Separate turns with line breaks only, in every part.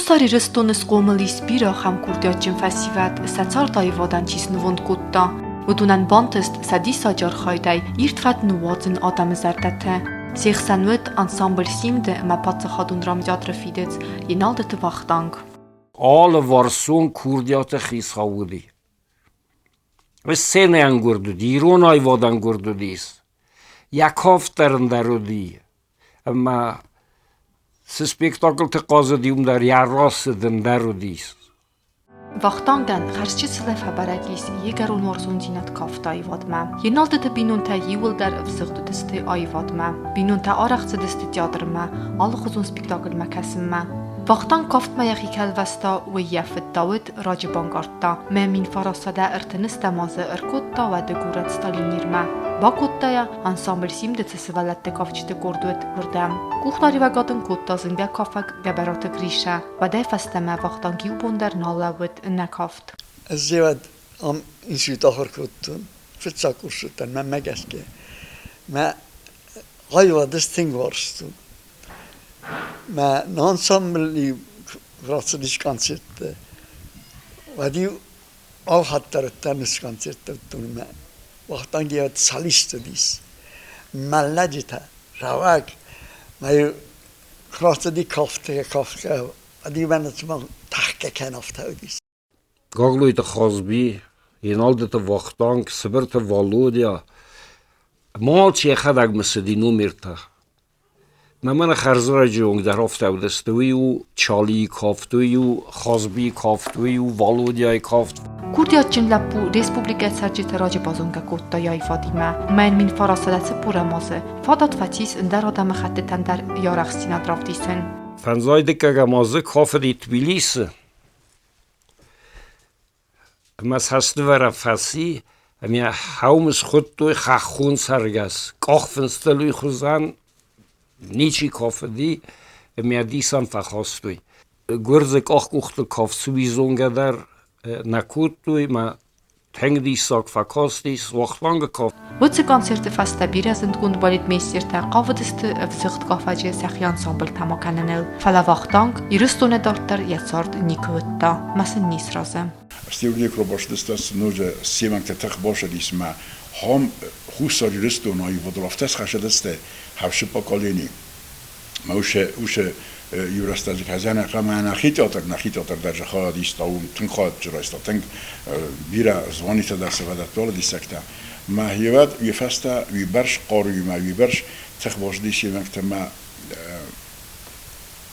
Хуссар Ирыстоны схъомыл ис бирӕ ахӕм курдиатджын фӕсивӕд, сӕ цардаивадӕн чи снывонд кодта. Уыдонӕн бантыст сӕ диссаджы архайдӕй ирд фӕд ныууадзын адӕмы зӕрдӕты. Се хсӕн уыд ансамбль «Симд» ӕмӕ паддзахадон драмтеатры фидыц Еналдыты Вахтанг.
Алыварсон курдиаты хицау уыди. Сценӕйӕн гуырд уыди, ирон аивадӕн гуырд уыдис. Йӕ кафт дӕр ын дӕр уыди. Ӕмӕ цы спектаклты хъазыди, уым дӕр йӕ рацыд ӕндӕр уыдис.
Вахтангӕн хӕрзчысылӕй фӕбӕрӕг ис йе гӕрон уарзондзинад кафты аивадмӕ. Еналдыты бинонтӕ иууылдӕр ӕвзыгъд уыдысты аивадмӕ. Бинонтӕ арӕх цыдысты театрмӕ, алыхуызон спектакльмӕ кӕсынмӕ. Вахтанг кафтмӕ йӕхи кӕлвӕста, уый йӕ фыд Дауыт раджы банкъардта. Мӕ 1930 азы ӕркодта уӕды горӕт Сталинирмӕ. Бакодта йӕ, ансамбль «Симд» цы сывӕллӕтты кафджыты къорд уыд, уырдӕм. Къухдариуӕгад ын кодта зынгӕ кафӕг Гӕбӕраты Гришӕ. Уӕдӕй фӕстӕмӕ Вахтанг иу бон дӕр нал лӕууыд ӕнӕ кафт.
Ӕз зевӕд ам институт ахуыр кодтон, фыццаг курсы уыдтӕн, мӕнмӕ гӕсгӕ. Мӕ аивад ӕз тынг уарзтон. Мӕ ансамбль-иу рацыдис концерттӕ, уӕд-иу алхатт дӕр уыдтӕн уыцы концерттӕ уыдтон ӕмӕ Вахтанг йӕ солист уыдис. Мӕллӕджытӕ, рӕуӕг, мӕ-иу рацыди кафтгӕ, кафгӕ, уӕд-иу мӕнӕ цыма тӕхгӕ кӕн, афтӕ уыдис.
Гаглойты Хазби, Еналдыты Вахтанг, Цыбырты Валодя, Малч йӕхӕдӕг мысыди номертӕ. Мӕ мӕнӕ хӕрзӕрӕджы онг дӕр афтӕ уыдысты. Уый у Чалийы кафт, уый у Хазбийы кафт, уый у Валодяйы кафт.
Курдиатджын лӕппу республикӕйы цӕрджыты раджы базонгӕ кодта йӕ аивадимӕ. Мӕн 1940 азы фадат фӕцис ӕндӕр адӕмыхӕттытӕн дӕр йӕ арӕхстдзинад равдисын.
Фӕндзай дыккӕгӕм азы кафыди Тбилисы. Ӕмӕ цӕстывӕрӕн фӕци, ӕмӕ хъӕумӕ схуыдтой хӕххон цӕргӕс. Къахфындзтыл уый хуызӕн ничи кафыди, ӕмӕ дисӕн фӕхастой. Гуырдзы къахкъухты кафт уый зонгӕ дӕр нӕ кодтой, мӕ Тынг диссаг фӕкастис Вахтангы кафт.
Уыцы концерты фӕстӕ бирӕ зындгонд балетмейстертӕ хъавыдысты ӕвзыгъд кафӕджы сӕхи ансамблтӕм акӕныныл, фӕлӕ Вахтанг Ирыстоны дарддӕр йӕ цард никуы уыдта, мӕ сын не сразы.
Стеугнекробаштыстас ноджы семӕнгтӕ тых башадис мӕ хам Хуссар Ирыстоны аивадыл афтӕ схӕсыдысты хӕфсы поколени. Мӕ уышы иу рӕстӕджы хӕзӕнӕ ӕмӕ нӕхи театр, нӕхи театр дӕр хайад иста, уым тынг хайад райста, тынг бирӕ званитӕ дӕр сывӕллӕтты диссӕгтӕ. Мӕ хевӕд уый фӕстӕ уыйбӕрц хъаруимӕ, уыйбӕрц тых бацыдис севӕнгтӕ мӕ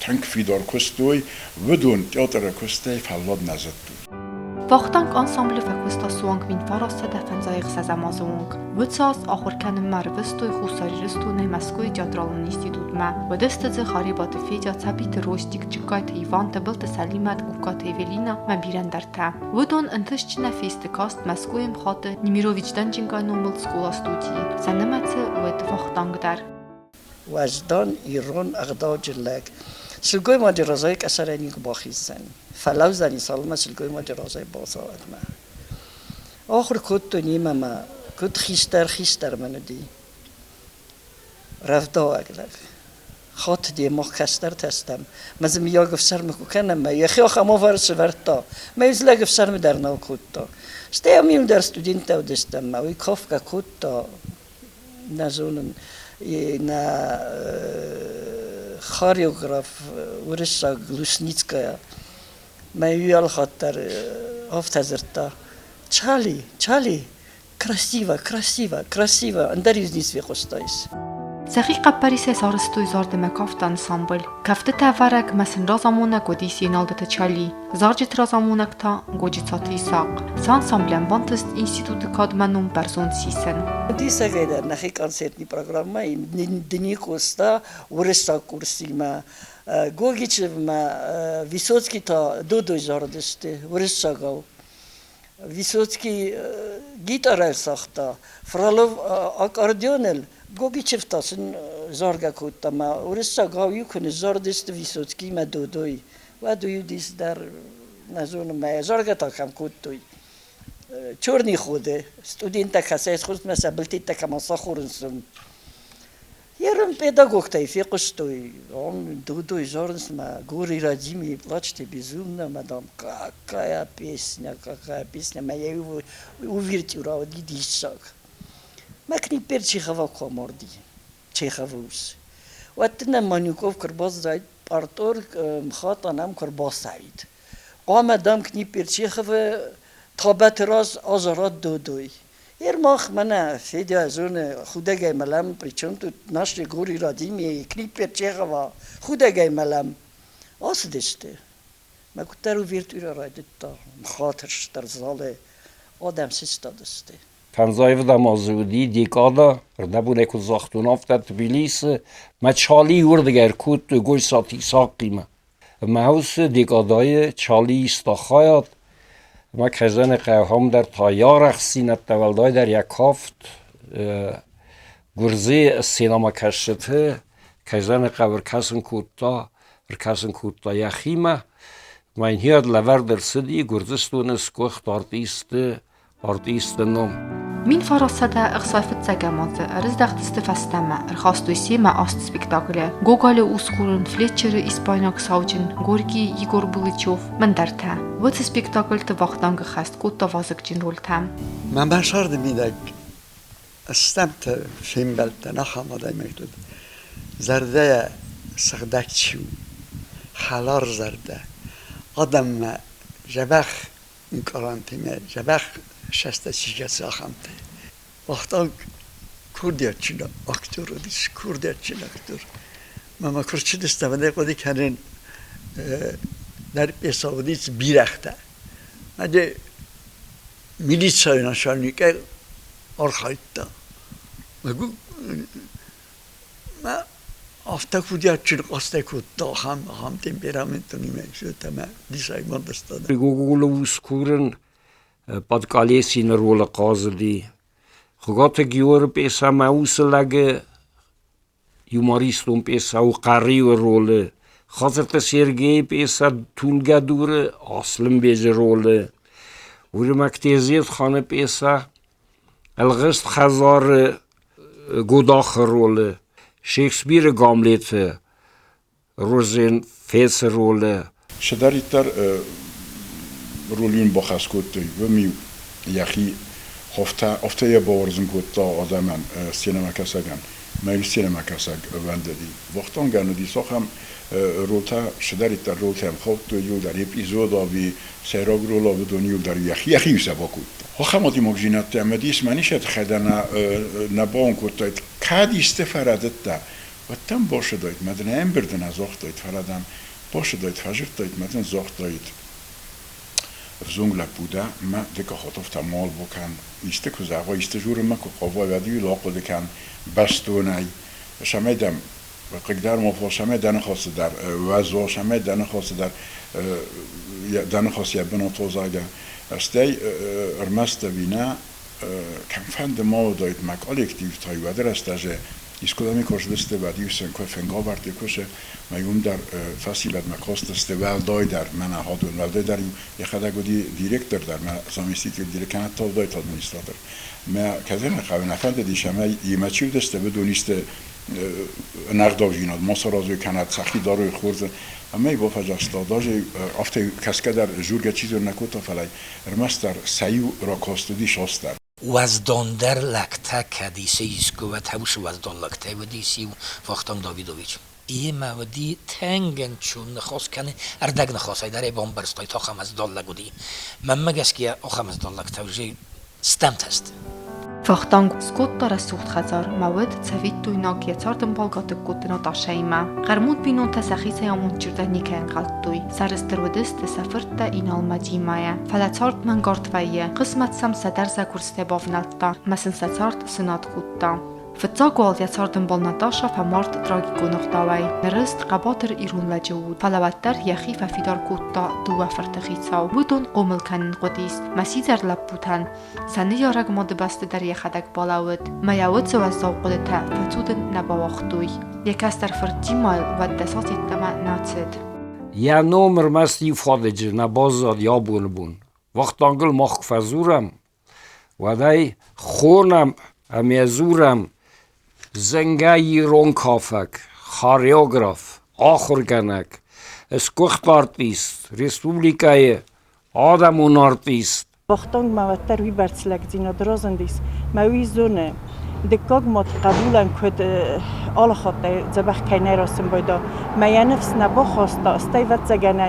тынг фидар куыстой, уыдон театры куыстӕй фӕллад нӕ зыдтой.
Вахтанг ансамблы фӕкуыста суанг 1996 азы онг. Уыцы аз ахуыр кӕнынмӕ ӕрвыстой Хуссар Ирыстонӕй Мӕскуыйы театралон институтмӕ. Уыдысты дзы Харебаты Федя, Цӕбиты Ростик, Джыккайты Иван, Тыбылты Сӕлимӕт, Гугкаты Эвелина ӕмӕ бирӕ ӕндӕртӕ. Уыдон ӕнтыстджынӕй фесты каст Мӕскуыйы МХАТ-ы Немирович Данченкойы номыл скъола-студийы. Сӕ нымӕцы уыд Вахтанг дӕр.
Уӕздан ирон ӕгъдауджын лӕг. Сылгоймаджы разӕй къӕсӕрӕй никуы бахиздзӕн. Фӕлӕудзӕни, цалынмӕ сылгоймаджы разӕй бацӕуӕдмӕ. Ахуыр кодтой немӕ мӕ, куыд хистӕр хистӕр мын уыди. Рӕвдауӕг лӕг. Хатт де мах кӕстӕртӕ стӕм. Мӕ дзы мыййаг ӕфсӕрмы куы кӕнӕм, мӕ йӕхи ахӕм уавӕры сӕвӕрдта. Мӕ иу лӕг ӕфсӕрмы дӕр нал кодта. Стӕй ам-иу дӕр студенттӕ уыдыстӕм, мӕ уый кафгӕ кодта, нӕ зонын, нӕ хореограф уырыссаг Лусницкая мӕ иу алхатт дӕр афтӕ дзырдта: Чали, Чали, красиво, красиво, красиво, ӕндӕр иу ницы фехъуыстаис.
Сӕхи хъӕппӕрисӕй сарӕзтой зард ӕмӕ кафты ансамбль. Кӕфтытӕ ӕвӕрӕг ӕмӕ сын разамонӕг уыдис Еналдыты Чали. Зарджыты разамонӕг та Годжыцаты Исахъ. Сӕ ансамблӕн бантыст институты кадмӕ ном бӕрзонд сисын.
Диссагӕй дӕр нӕхи концертный программӕ дни Къоста уырыссаг курсимӕ Гогичевмӕ Высоцкий та Додой зарыдысты уырыссагау. Высоцкий гитарӕ цагъта, Фролов аккордеоныл, Гогичев та сын заргӕ кодта мӕ уырыссагау иу куы ныззарыдысты Высоцкиймӕ Додой, уӕд уый уыдис дӕр, нӕ зонын, мӕ заргӕ та кӕм кодтой. Черный ходы студенттӕ кӕцӕй схуыст мӕ сӕ былтӕ кӕмӕн сахорынц. Ерын педагогтӕй фехъуыстой, он Дудой зарынц мӕ Горы родимые плачьте безумно, мадам, какая песня, какая песня, мӕ йӕ увертюра уыди диссаг. Мӕ Книппер Чехова куы амарди, Чеховы ус. Уӕд дын нӕм Манюков куы рбацыдаид, парторг Мхатан ӕм куы рбацӕуид. Хъуамӕ, дам, Книппер Чеховы табӕты раз азарат Додой. Ермах мӕнӕ Федя зоны худӕгӕй мӕлӕм, причем тут наши горы родимые, Книппер Чехова, худӕгӕй мӕлӕм. Ацыдысты. Мӕ куыддӕр увертюрӕ райдыдта, мхатыр стыр залы адӕм сыстадысты.
Фӕндзайвдӕм азы уыди декада, ӕрдӕбонӕй куыд загътон, афтӕ Тбилисы мӕ Чали уырдыгӕй ӕркодтой Гойсаты Исахъимӕ. Ӕмӕ уыцы декадӕйы Чали иста хайад, ӕмӕ кӕй хъӕуы дӕр та йӕ арӕхстдзинӕдтӕ, уӕлдайдӕр йӕ кафт, гуырдзыйы сценӕмӕ кӕсджыты, кӕй зӕгъын хъӕуы, ӕркӕсын кодта йӕхимӕ. Ӕмӕ йын хиад лӕвӕрд ӕрцыди Гуырдзыстоны сгуыхт артисты артисты ном.
1965 азы ӕрыздӕхтысты фӕстӕмӕ, ӕрхастой семӕ аст спектаклы: Гоголы ускурын, Флетчеры испайнаг сауджын, Горький Егор Булычев, мӕндӕртӕ. Уыцы спектакльты Вахтангы хӕст кодта вазыгджын рольтӕ.
Мӕ мӕ царды мидӕг стӕмтӕ фембӕлдтӕн ахӕм адӕймӕгтыл, зӕрдӕйӕ сыгъдӕг чи у, хӕлар зӕрдӕ, адӕммӕ дзӕбӕх ӕнкъарӕнтимӕ дзӕбӕх сӕстӕ чи кӕсы, ахӕмтӕ. Вахтанг курдиатджын актер уыдис, курдиатджын актер. Мӕ ма куы рцыдыстӕм, ӕмӕ хъуыды кӕнын, дӕр пьесӕ уыдис бирӕгътӕ. Ӕде милицӕйы начальникӕй архайдта. Мӕ афтӕ курдиатджын къӕдзтӕ кодта, ахӕм, ахӕм темпераментон ӕмӕ диссаг мандӕстӕ.
Гоголы ус курын Подколесины ролы хъазыди. Хуыгаты Георы пьесӕмӕ уыцы лӕгы юмористон пьесӕ у Хъӕриуы ролы. Хацырты Сергейы пьесӕ Тулгӕ дуры Аслӕнбеджы ролы. Уырымӕгты Езетханы пьесӕ Ӕлгъыст хӕдзары Годахы ролы. Шекспиры Гамлеты Розен Фецы ролы.
Цыдӕриддӕр роль ын бахӕс кодтой, уым-иу йӕхи афтӕ йӕ бауарзын кодта адӕмӕн, сценӕмӕкӕсӕгӕн. Мӕ сценӕмӕкӕсӕг вӕндыди. Вахтангӕн уыдис ахӕм ролтӕ, цыдӕриддӕр ролтӕ йӕм хаудтой, иуылдӕр эпизод ӕви сӕйраг роль уыдон иуылдӕр йӕхи сӕ бакодта. Ахӕм адӕймагдзинӕдтӕ ӕмӕ дис мӕ ницы тыххӕй дӕр нӕ бауын кодтаид. Кӕд исты фӕрӕдыдта, уӕд дӕм бацыдаид, мӕ дын ӕмбырды нӕ загътаид, фӕлӕ дӕм бацыдаид, фӕдзырдтаид, мӕ дын загътаид, ӕвзонг лӕппу дӕ, мӕ ды Кахотов мал бакӕн, исты куы зӕгъа, исты дзурынмӕ куы хъавай, уӕд-иу ахъуыды кӕн бӕстонӕй, цӕмӕй дӕм хъыгдар ма фӕуа, цӕмӕй дӕ ныхасы дӕр уӕза, цӕмӕй дӕ ныхасы дӕр дӕ ныхас йӕ бынат уадза. Стӕй ӕрмӕст ӕви нӕ, кӕмфӕнды ма уыдаид мӕ коллективтӕй, уӕды рӕстӕджы искуыдӕм косдысты, уӕд-иу сын куы фенгавӕрдтой кусы, мӕ уым дӕр фӕсивӕдмӕ кастысты уӕлдайдӕр мӕнӕ хатун, уӕлдайдӕр йӕхӕдӕг уыди директор дӕр, мӕ заместитель директор, кӕнӕ талдайты администратор. Мӕ кӕдзӕнӕ хъӕуы нӕ фӕндыдис, ӕмӕ йемӕ чи уыдысты, уыдон исты ӕнӕгъдаудзинад ма саразой кӕнӕ сӕхи дарой хорз. Ӕмӕ йӕ бафӕдзӕхста, даже афтӕ кӕсгӕ дӕр дзургӕ чи дзур нӕ кодта, фӕлӕ ӕрмӕстдӕр сӕ иу ракаст уыдис асдӕр.
Уӕздондӕр лӕгтӕ кӕд исы искуы, уӕд уыцы уӕздон лӕгтӕй уыдис иу Вахтанг Давидович. Йемӕ уыди тынг ӕнцон ныхас кӕны, ӕрдӕг ныхасӕй дӕр ӕй бамбӕрстай, ахӕм уӕздон лӕг уыди. Мӕнмӕ гӕсгӕ ахӕм уӕздон лӕгтӕ уже стӕмтӕ сты.
Вахтанг скодта рӕсугъд хӕдзар, мӕ уӕд цӕвиттойнаг йӕ цардӕмбал Гатыгкоты Наташӕимӕ. Хъӕрмуд бинонтӕ сӕхицӕй амондджындӕр никӕй ӕнхъӕлдтой. Сӕрыстыр уыдысты сӕ фырттӕ Иналмӕ Димайӕ. Фӕлӕ цард мӕнгард вӕййы, хъысмӕт сӕм сӕ дӕрзӕг уырзтӕй бавнӕлдта ӕмӕ сын сӕ цард сынад кодта. Фыццаг уал йӕ цардӕмбал Наташа фӕмард трагикон ӕгъдауӕй. Ныррызт хъӕбатыр ирон лӕджы уд, фӕлӕ уӕддӕр йӕхи фӕфидар кодта дыууӕ фырты хицау. Уыдон хъомыл кӕнын хъуыдис мӕ сидзӕр лӕппутӕн. Сӕ ныййарӕг мады бӕсты дӕр йӕхӕдӕг балӕууыд. Мӕ йӕ уыцы уӕззау хъуыдытӕ фӕцудын нӕ бауагътой. Йӕ кӕстӕр фырт Тимайыл уӕд дӕ цас йеддӕмӕ нӕ цыд.
Йӕ ном ӕрмӕст иу фадыджы нӕ баззад йӕ абоны бон. Вахтангыл мах куы фӕдзурӕм, уӕд ӕй хонӕм ӕмӕ дзурӕм. Зынгӕ ирон кафӕг, хореограф, ахуыргӕнӕг, сгуыхт артист, республикӕйы адӕмон артист.
Вахтанг ма уӕддӕр уыйбӕрц лӕгдзинад разындис, мӕ уый зоны, дыккаг мад хъӕбулӕн куыд алы хатт дзӕбӕх кӕй нӕ рацымбайда, мӕ йӕ ныфс нӕ бахаста, стӕй ӕвӕццӕгӕн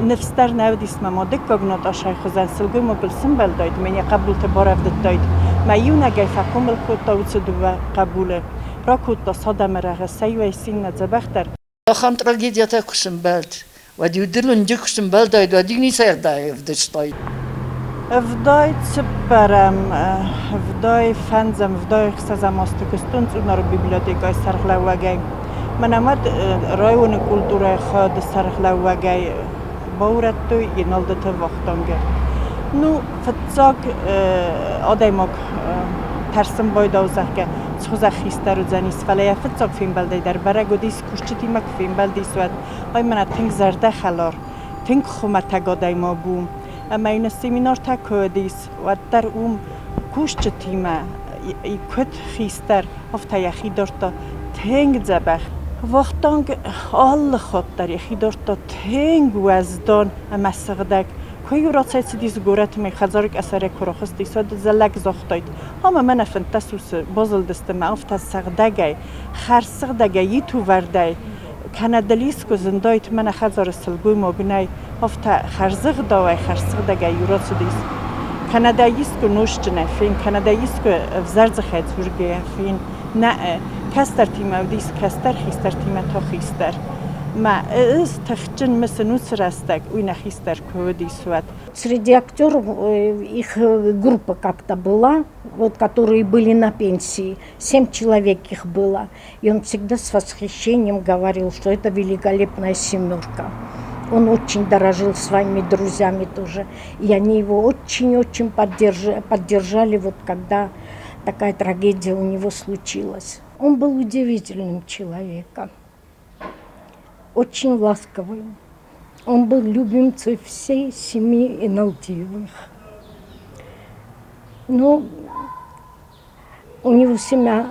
ныфс дӕр нӕ уыдис, мӕ ма дыккаг Наташайы хуызӕн сылгоймагыл сымбӕлдаид, мӕ йӕ хъӕбулты барӕвдыдтаид. Мӕ иунӕгӕй фӕхъомыл кодта уыцы дыууӕ хъӕбулы. Ракодта сӕ адӕмы рӕгъы, сӕ иуӕй син нӕ дзӕбӕхдӕр.
Ахӕм трагедиятӕ куы сӕмбӕлд, уӕд-иу дын уынджы куы сӕмбӕлдаид, уӕд-иу ницы ӕрдавдыстаид.
74-ӕм, 75-ӕм, 76-ӕм азты куыстон Цъунары библиотекӕйы сӕргълӕууӕгӕй. Мӕнӕ мад районы культурӕйы хайады сӕргълӕууӕгӕй баурӕдтой Еналдыты Вахтангы. Ну, фыццаг адӕймаг тӕрсын байдау, зӕгъгӕ, цхуызӕх хистӕр уыдзӕнис, фӕлӕ йӕ фыццаг фембӕлдӕй дӕр бӕрӕг уыдис, кусджытимӕ куы фембӕлдис, уӕд ай мӕнӕ тынг зӕрдӕхӕлар, тынг хуымӕтӕг адӕймаг у. Ӕмӕ йын семинартӕ куы уыдис, уӕддӕр уым кусджытимӕ куыд хистӕр, афтӕ йӕхи дардта тынг дзӕбӕх. Вахтанг алы хатт дӕр йӕхи дардта тынг уӕздан ӕмӕ сыгъдӕг. Куы-иу рацӕйцыдис горӕтмӕ, хӕдзары къӕсӕрӕй куы рахызтис, уӕд дзӕллӕг загътаид: Ӕмӕ мӕнӕ 15 усы базылдысты мӕ афтӕ сыгъдӕгӕй, хӕрзсыгъдӕгӕй, итувӕрдӕй, кӕнӕ дыл искуы зындаид, мӕнӕ хӕдзары сылгоймаг нӕй, афтӕ хӕрзӕгъдауӕй, хӕрзсыгъдӕгӕй иу рацыдис. Кӕнӕ дӕ искуы нозтджынӕй фен, кӕнӕ дӕ искуы ӕвзӕр дзыхӕй дзургӕйӕ фен. Нӕ, кӕстӕртимӕ уыдис кӕстӕр, хистӕртимӕ та хистӕр. Мӕ ӕз тыхджын мысын уыцы рӕстӕг, уый нӕ хистӕр куы уыдис, уӕд.
Среди актеров их группа как-то была, вот, которые были на пенсии. 7 человек их было. И он всегда с восхищением говорил, что это великолепная семерка. Он очень дорожил своими друзьями тоже. И они его очень-очень поддержали, вот когда такая трагедия у него случилась. Он был удивительным человеком, очень ласковым. Он был любимцем всей семьи Иналтиевых. Но у него семья...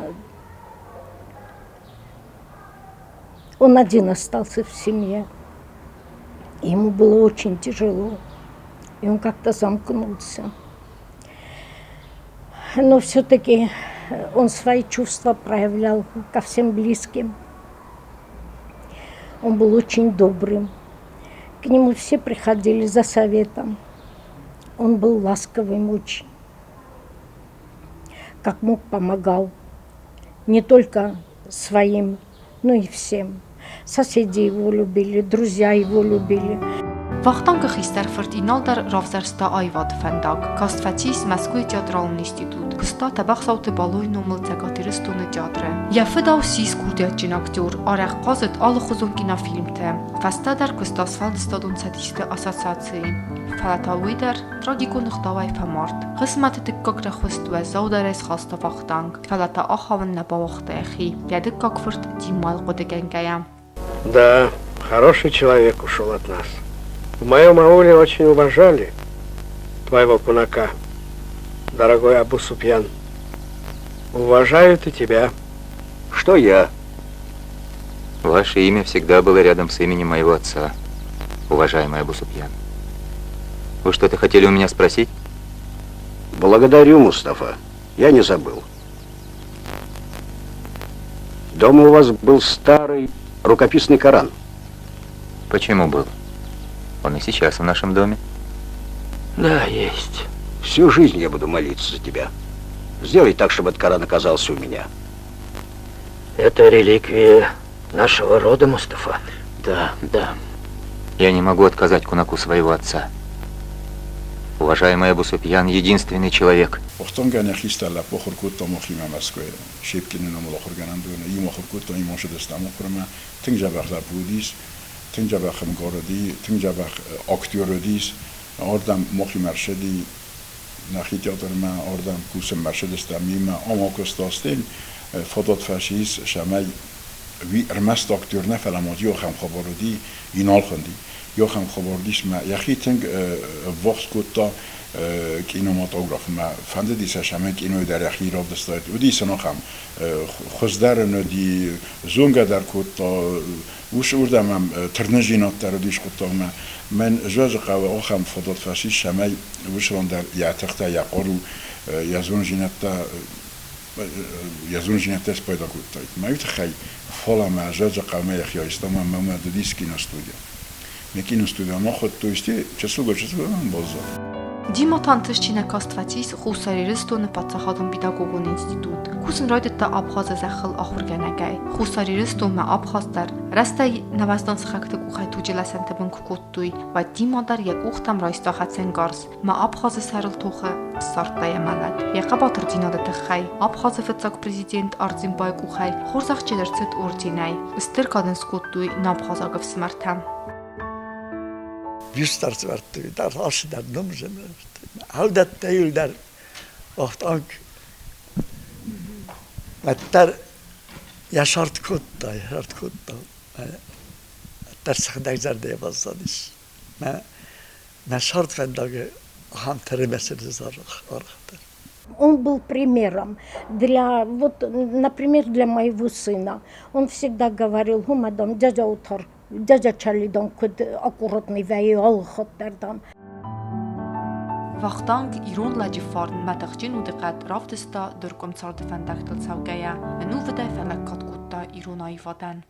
Он один остался в семье. Ему было очень тяжело. И он как-то замкнулся. Но все-таки он свои чувства проявлял ко всем близким. Он был очень добрым. К нему все приходили за советом. Он был ласковым очень. Как мог, помогал. Не только своим, но и всем. Соседи его любили, друзья его любили.
Вахтангы хистӕр фырт Инал дӕр равзӕрста аивады фӕндаг. Каст фӕцис Мӕскуыйы театралон институт. Куыста Тӕбӕхсауты Балойы номыл Цӕгат Ирыстоны театры. Йӕ фыдау ссис курдиатджын актер, арӕх хъазыд алыхуызон кинофильмты. Фӕстӕдӕр куыста сфӕлдыстадон цӕдисты ассоциацийы. Фӕлӕ та уый дӕр трагикон ӕгъдауӕй фӕмард. Хъысмӕты дыккаг рӕхуыст уӕззаудӕрӕй схаста Вахтанг, фӕлӕ та ахауын нӕ бауагъта йӕхи, йӕ дыккаг фырт Димайыл хъуыдыгӕнгӕйӕ.
Да, хороший человек ушел от нас. В моем ауле очень уважали твоего кунака, дорогой Абу Супьян. Уважают и тебя.
Что я?
Ваше имя всегда было рядом с именем моего отца, уважаемый Абу Супьян. Вы что-то хотели у меня спросить?
Благодарю, Мустафа. Я не забыл. Дома у вас был старый рукописный Коран.
Почему был? Он и сейчас в нашем доме.
Да, есть. Всю жизнь я буду молиться за тебя. Сделай так, чтобы этот Коран оказался у меня.
Это реликвия нашего рода, Мустафа. Да, да.
Я не могу отказать кунаку своего отца. Уважаемый Абу Супьян, единственный человек.
Вахтангӕн йӕ хистӕр лӕппу ахуыр кодта махимӕ Мӕскуыйы. Щепкины номыл ахуыргӕнӕндоны. Иумӕ ахуыр кодтам, иумӕ ссыдыстӕм ахуырмӕ. Тынг дзӕбӕх лӕппу уыдис, тынг дзӕбӕх ӕмгар уыди, тынг дзӕбӕх актер уыдис. Ардӕм махимӕ ӕрцыди нӕхи театрмӕ, ардӕм кусынмӕ ӕрцыдыстӕм мемӕ. Ам акуыста стӕй фадат фӕцис, цӕмӕй уый ӕрмӕст актер нӕ, фӕлӕ ма дзы ахӕм хабар уыди, Инал хуынди. Ахӕм хабар уыдис мӕ йӕхи тынг ӕввахс кодта Кинематограф мӕ фӕндыди сӕ сӕмӕ кинойы дӕр йӕхи равдыстаид. Уыди сын ахӕм хуыздӕр ын уыди, зонгӕ дӕр кодта, ус уырдӕм ӕм тырнындзинад дӕр уыдис хъуыддагмӕ. Мӕн Зӕрдыхъӕуы ахӕм фадат фӕцис, цӕмӕй уыцы ран дӕр йӕ тыхтӕ, йӕ хъару, йӕ зонындзинӕдтӕ спайда кодтаид. Мӕ уый тыххӕй фӕлӕ мӕ Зӕрдыхъӕумӕ йӕхи айста ӕмӕ мӕ уыдис киностудия. Ме киностудиямӕ хуыдтой, стӕй чысылгай-чысылгай мӕм баззад.
Дима та ӕнтыстджынӕй каст фӕцис Хуссар Ирыстоны паддзахадон педагогон институт. Кусын райдыдта Абхазы зӕххыл ахуыргӕнӕгӕй. Хуссар Ирыстонмӕ Абхаз дӕр рӕстӕй нӕуӕздан сыхӕгты къухӕй туджы лӕсӕнты бын куы кодтой, уӕд Дима дӕр йӕ къухтӕм райста хӕцӕнгарз ӕмӕ Абхазы сӕрыл тохы ссардта йӕ мӕлӕт. Йӕ хъӕбатырдзинады тыххӕй Абхазы фыццаг президент Ардзинбайы къухӕй хорзӕхджын ӕрцыд орденӕй. Стыр кад ын скодтой нӕ абхазаг ӕфсымӕртӕ.
Бюстарцвӕрдтой, дӕр алцыдӕр номзын. Ӕлдӕттӕ иуылдӕр Вахтанг уӕддӕр йӕ сарт кодта, йӕ сарт кодта. Уӕддӕр сыгъдӕгзӕрдӕйӕ баззадис. Мӕ сӕрдфӕндаг ахӕм тӕригъӕд аргъдӕр.
Он был примером для, вот, например, для моего сына. Он всегда говорил: «Мадам, дядя Утар, дядя Чалидон, куыд аккуратный вӕййы алыхатт дӕр».
Вахтанг ирон лӕджы фарн мӕ тыхджын удыхъӕд равдыста дыркъуым царды фӕндӕгтыл цӕугӕйӕ, ӕнувыдӕй фӕлӕггад кодта ирон аивадӕн.